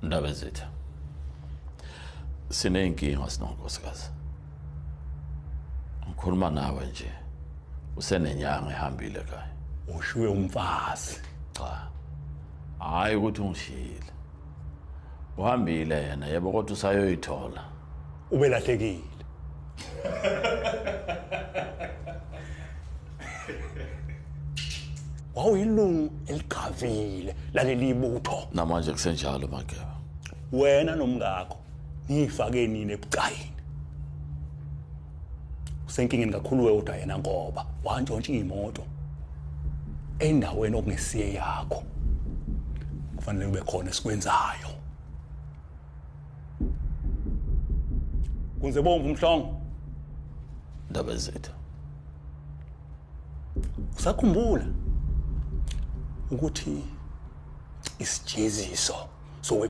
Ndabezitha, sineyinkinga sinonkosikazi. Ngikhuluma nawe nje usenenyanga ehambile ekhaya. Ushiwe umfazi? Cha, hhayi ukuthi ungishiyile, uhambile yena, yebo, kodwa usayoyithola. Ubelahlekile. Wawuyilungu eliqavile laleli butho. Namanje kusenjalo, Mageba. Wena nomngakho niyifake nini ebucayini? Usenkingeni kakhulu wodwa yena ngoba wantshontsha imoto endaweni okungesiye yakho. Kufanele kube khona esikwenzayo. Kunze bomvu Mhlongo. Ndabezitha, usakhumbula ukuthi isijeziso sowe